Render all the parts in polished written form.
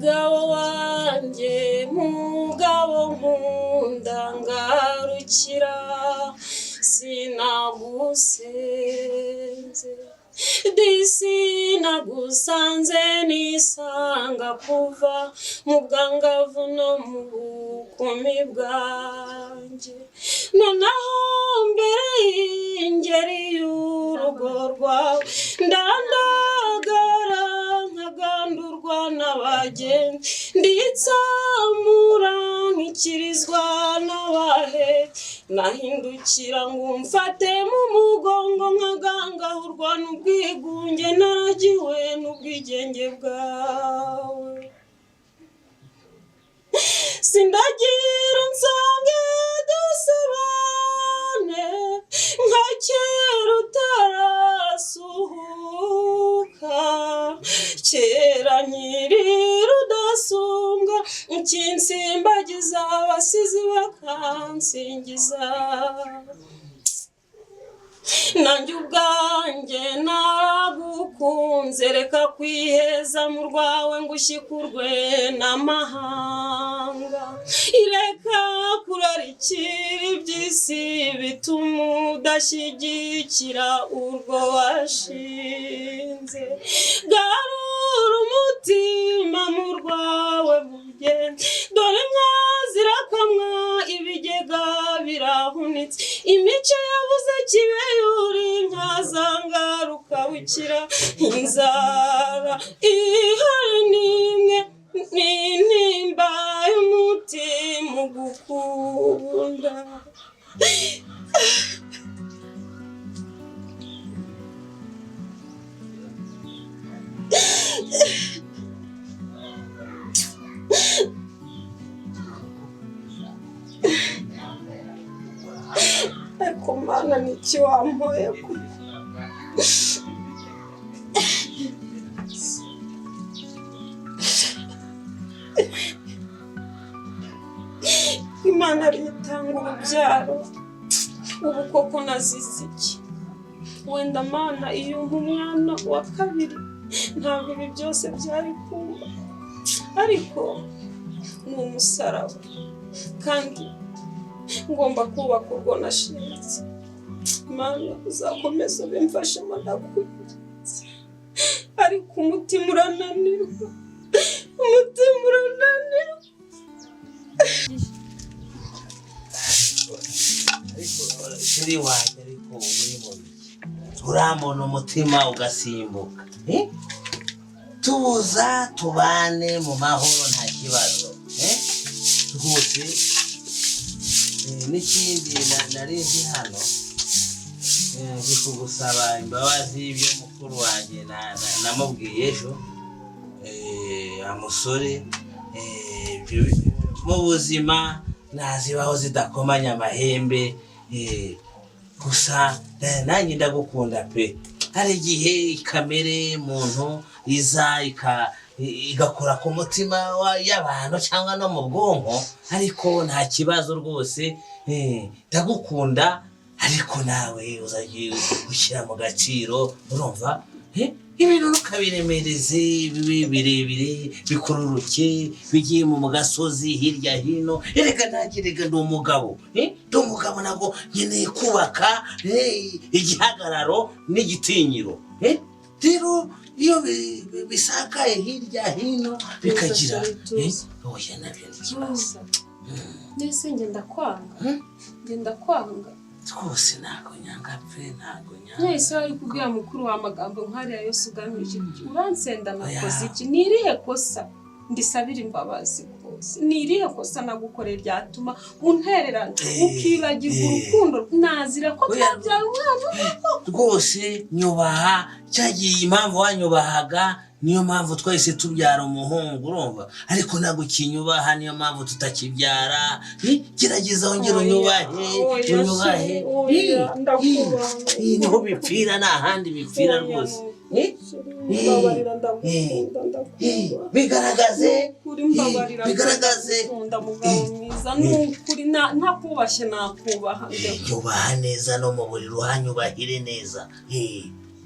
Mugabo wanjye, mugabo nkunda, ngarukira sinagusenze, disi nagusanze nisanga kuva mu bwangavu no mu bukumi bwanjye. Noneho mbere y'ingeri y'urugo rwawe ndandagara nkagandurwa n'abagenzi, nditsamura nkikirizwa n'abahe, nahindukira ngo mfate mu mugongo nkagangahurwa n'ubwigunge naragiwe n'ubwigenge bwawe. Sindagira unsange dusabane nka kera utarasuhuka, kera nkiri rudasumbwa ukinsimbagiza abasizi bakansingiza. Nanjye ubwanjye naragukunze, reka kwiheza mu rwawe ngo ushyikurwe n'amahanga, ireka kurarikira iby'isi bituma udashyigikira urwo washinze. Garura umutima mu rwawe mugenzi, dore inka zirakamwa ibigega birahunitse, imico yabuze kibeyuri nkazangaruka bukira, inzara ihari n'imwe n'intimba y'umutima ugukunda. Ariko Mana, ni iki wampoye ko Imana ariyo itanga urubyaro? Ubu koko nazize iki? Wenda Mana, iyo umpa umwana wa kabiri ntabwo ibi byose byari kumba, ariko ni umusaraba kandi ngomba kubaka urwo nashinze. Mana, uzakomeza ubimfashemo ndakwinginze, ariko umutima urananirwa, umutima urananirwa. Ariko chéri wanjye, ariko uri mu biki? Urambona umutima ugasimbuka, eh? Tuza tubane mu mahoro, nta kibazo, eh? Rwose n'ikindi nari nzi hano, nzi kugusaba imbabazi y'ibyo mukuru wanjye namubwiye ejo, amusore mu buzima nazibaho zidakomanya amahembe, gusa nanjye ndagukunda pe. Hari igihe kamere muntu iza igakora ku mutima y'abantu cyangwa no mu bwonko, ariko nta kibazo rwose, ndagukunda, ariko nawe uzajye ushyira mu gaciro, urumva? Ibintu ntukabiremereze bibe birebire bikururuke bigiye mu gasozi hirya hino. Erega nanjye, erega ndi umugabo, ndi umugabo, ntabwo nkeneye kubaka igihagararo n'igitinyiro, rero iyo bisakaye hirya hino bikagira Tuza. Oya, nabyo ni ikibazo. Tuza. Mbese ngenda kwanga, ngenda kwanga? Rwose ntabwo nyanga pe, ntabwo nyanga. Mwese wari kubwira mukuru wa amagambo nk'ariya yose ugamije iki? Uransenda nakoze iki? Ni irihe kosa ndisabira imbabazi rwose? Ni irihe kosa nagukoreye ryatuma untererana ukibagirwa urukundo nazira ko Oya. twabyaye umwana umwe? Rwose nyubaha, cyagiye impamvu wanyubahaga niyo mpamvu twahise tubyara umuhungu, urumva? Ariko ntabwo ukinyubaha, niyo mpamvu tutakibyara. Gerageza wongere Oya, unyubahe, oya, unyubahe. chéri, oya, ndakubaha. Niho bipfira, nta handi bipfira Oya, rwose. ni ukuri, mbabarira, ndagukunda, ndakubaha. Bigaragaze. Ukuri mbabarira. Bigaragaze. Ndagukunda mugabo mwiza, ni ukuri ntakubashye nakubaha nde? Nyubaha neza, no mu buriri uhanyubahire neza.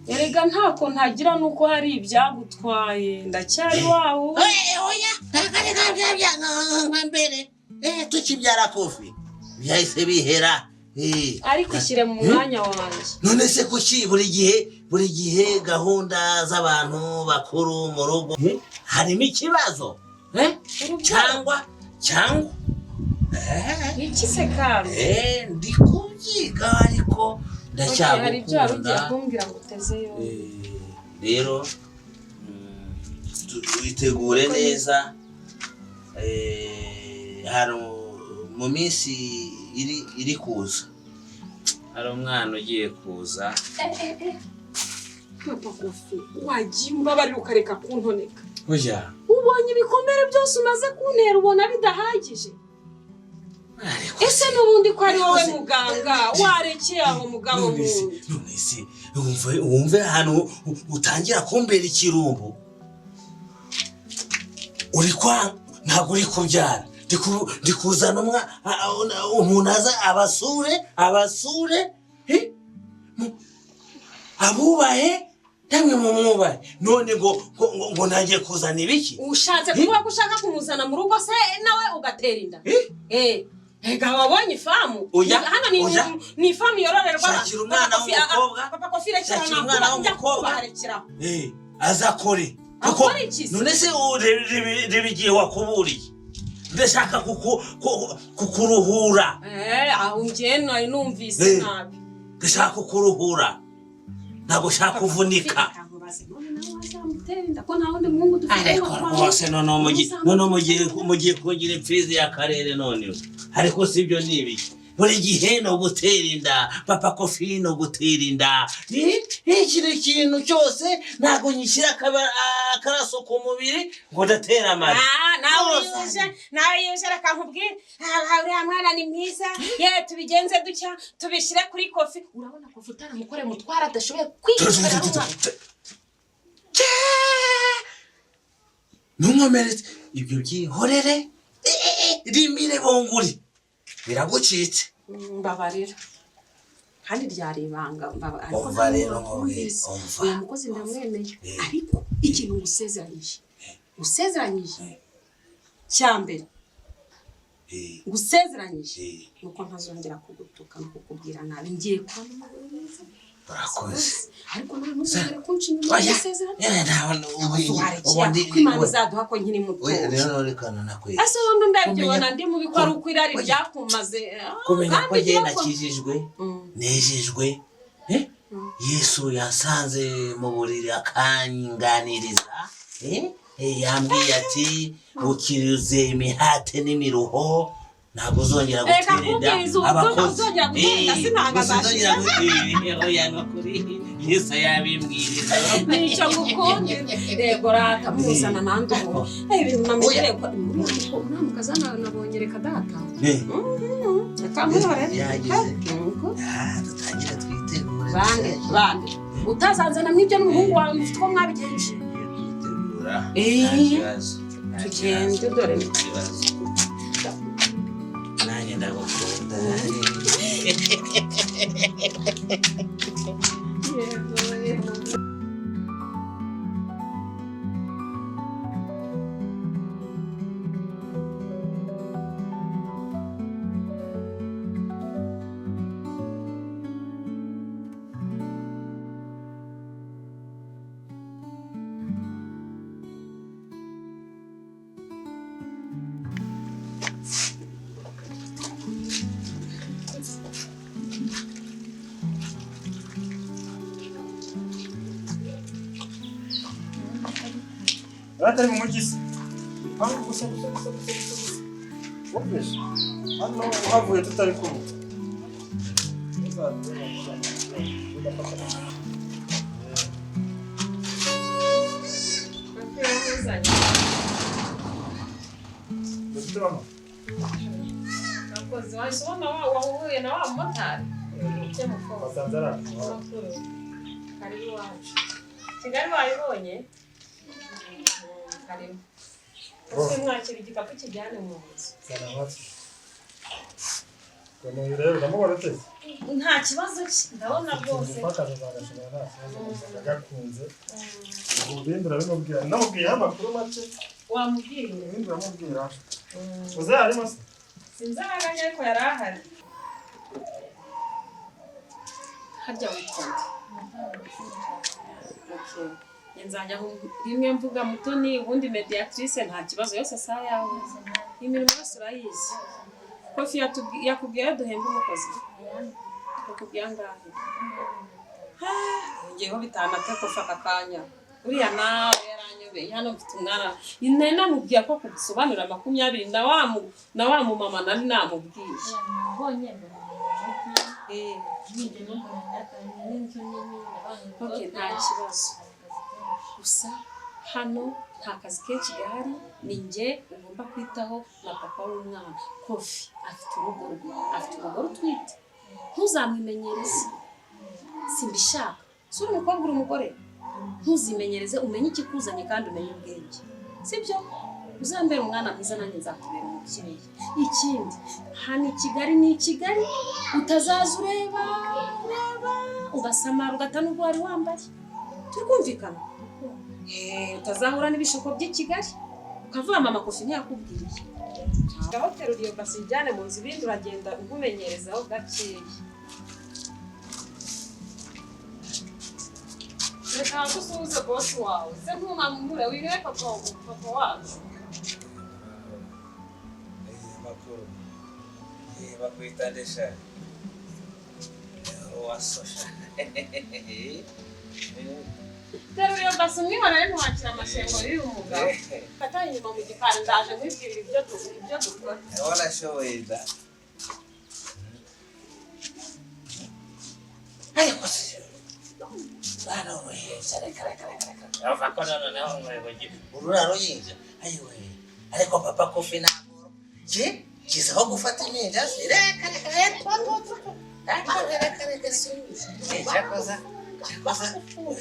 Erega ntako ntagira nuko hari ibyagutwaye, ndacyari wawe. Oya, ntabwo ari nka mbere. Tukibyara Kofi byahise bihera. Ariko ishyire mu mwanya wanjye. None se kuki buri gihe gahunda z'abantu bakuru mu rugo harimo ikibazo? Cyangwa iki se kandi? Ndi kubyiga ariko ndacyagukunda. Hari ibyo wari ugiye kumbwira ngo utezeyo. Rero witegure neza. Hari mu minsi iri kuza hari umwana ugiye kuza. Papa Kofi, wagiye umbabarira ukareka kuntoneka. Oya, ubonye ibikomere byose umaze kuntera, ubona bidahagije? Ese n'ubundi ko ari wowe muganga warekeye aho mugabo wundi? None se wumve ahantu utangira kumbera ikirumbo. Uri kwa ntabwo uri kubyara, ndi kuzana umuntu aza abasure abubahe namwe mumwubahe. None ngo ntangiye kuzana ibiki? Ushatse kuvuga ko ushaka kumuzana mu rugo se nawe ugatera inda? Ega wabonye ifamu? Hano ni ifamu yororerwa. Shakira umwana w'umukobwa. Papa Kofi, rekera. Shakira umwana w'umukobwa. Azakore. None se reba igihe wakuburiye. Ndashaka kukuruhura. Aho njye nari numvise nabi. Ndashaka kukuruhura. Ntabwo ushaka kuvunika. Ariko rwose none mugiye kungira imfizi y'akarere noneho. Ariko si ibyo ni ibiki? Buri gihe ni ugutera inda. Papa Kofi ni ugutera inda. Iki kintu cyose ntabwo nyishyira akaraso ku mubiri ngo ndatera amara. Nawe yuje reka nkubwire, uriya mwana ni mwiza, yewe tubigenze dutya tubishyire kuri Kofi. Urabona Kofi utaramukore mutwara adashoboye kwikorera umwana. Ntunkomeretse ibyo byihorere, rimire bonguri biragucitse. Mbabarira kandi ryari ibanga. Umva rero nkubwire, umva. Uyu mukozi ndamwemeye, ariko ikintu ngusezeranyije cya mbere ngusezeranyije nuko ntazongera kugutuka no kukubwira nabi. Ngiye kuba n'umugore mwiza. Urakoze. Ariko nawe ntuzongere kunca inyuma y'isezerano. Ko Imana izaduha ko nkiri mutoya. Rero reka nanakwereke. Ese ubundi ndabyibona ndi mubi ko ari uko irari ryakumaze. Kumenya ko njye nakijijwe, nejejwe. Yesu yasanze mu buriri akanganiriza. Yambwiye ati ukirize imihate n'imiruho, ntabwo uzongera gutera inda abakozi. Yesu yabimbwiriza. Nicyo ngukundira. Yego rata muzana nandi ubu. Ibintu namenyereye ko mukazana nabonye reka data. Reka nkuhorere. Dutangire twitegure. Bande. Utazanzana mw'ibyo n'umuhungu wawe mufite uko mwabigenje. Tugende dore. Nanjye ndagukunda. Atari mu mujyi se hano gusa gusa gusa gusa gusa wumvise hano uhavuye tutari kumwe. Wahuye na wa mumotari karibu iwacu Kigali wayibonye. Karibu. Mwakira igikapu kijyane mu nzu. Uyu rero uramubona ute? Nta kibazo cye ndabona rwose. Gufata azagashobora nta kibazo gusa ndagakunze. Ubu ibindi urabimubwira. Namubwiyeho amakuru make. Wamubwiye? Ibindi uramubwira. Uze harimo se? Sinzi ahaganye ariko yari ahari. Harya witwa nde? Okay. Nzajya rimwe mvuga Mutoni ubundi Mediatrice nta kibazo yose saa yawe. Imirimo yose urayizi. Kofi yakubwiye duhemba umukozi. Yakubwiye angahe? Ngeho 5 ate Kofi aka kanya. Uriya nawe yaranyobeye hano mfite umwana. Nari namubwiye ko kubisobanura 20 na wa mumama nari namubwiye. Okay, nta kibazo. Gusa hano nta kazi kenshi gahari, ni njye ugomba kwitaho na papa w'umwana. Kofi afite urugo rwe, afite umugore utwite. Ntuzamwimenyereze. Simbishaka. Si uri umukobwa uri umugore. Ntuzimenyereze, umenye ikikuzanye kandi umenye ubwenge. Sibyo? Uzambere umwana mwiza nanjye nzakubera umubyeyi. Ikindi, hano i Kigali ni i Kigali, utazaza ureba ugasamara ugata n'ubwo wari wambaye. Turi kumvikana? Utazahura n'ibishuko by'i Kigali ukavuga mama Kofi ntiyakubwiye. Ngaho terura iyo basi ujyane mu nzu ibindi uragenda nkumenyerezaho gakeya. Reka gusuhuze bosi wawe se ntunamure wiriwe papa wacu. Amakuru bakwita ndesha wasosha. Terura iyo basi umwihorere ntiwakira amashengo y'uyu mugabo. Fata inyuma mu gikari ndaje nkwibwirira ibyo dukora. Warashoboye da. Ariko se bana uruhinja reka reka reka reka. Urumva ko noneho urura ruhinja. Ayiwe ariko papa Kofi ntabwo kizaho gufata impinja se reka reka reka reka reka reka cyakoza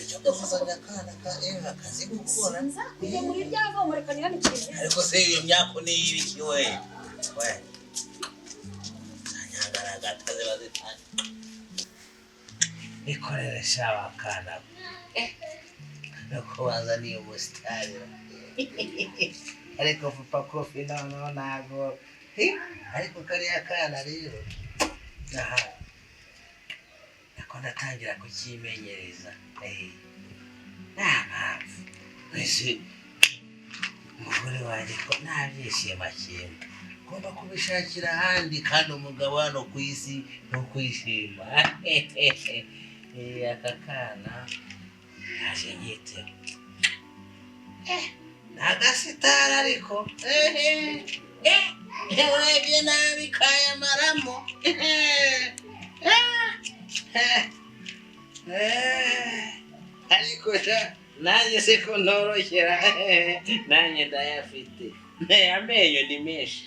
cyakoza akana ka Eva kazi gukora. Kujya muri ryava umurekanira n'ikintu. Ariko se iyo myako ni ibiki we? We. Nyangaragata ziba zitanye. Ikorere sha bakana. Nuko banza ni umusitari. Ariko papa Kofi noneho ntago. Ariko kariya kana rero. Aha. Nako ndatangira kukimenyereza. Nta mpamvu. Mbese umugore wanjye ko nta byishimo akimpa. Ngomba kubishakira ahandi kandi umugabo hano ku isi ni ukwishima. Aka kana yaje nyiteho. Ni agasitari ariko. Urebye nabi kayamaramo. Ariko nanjye se ko ntorokera nanjye ndayafite. Amenyo ni menshi.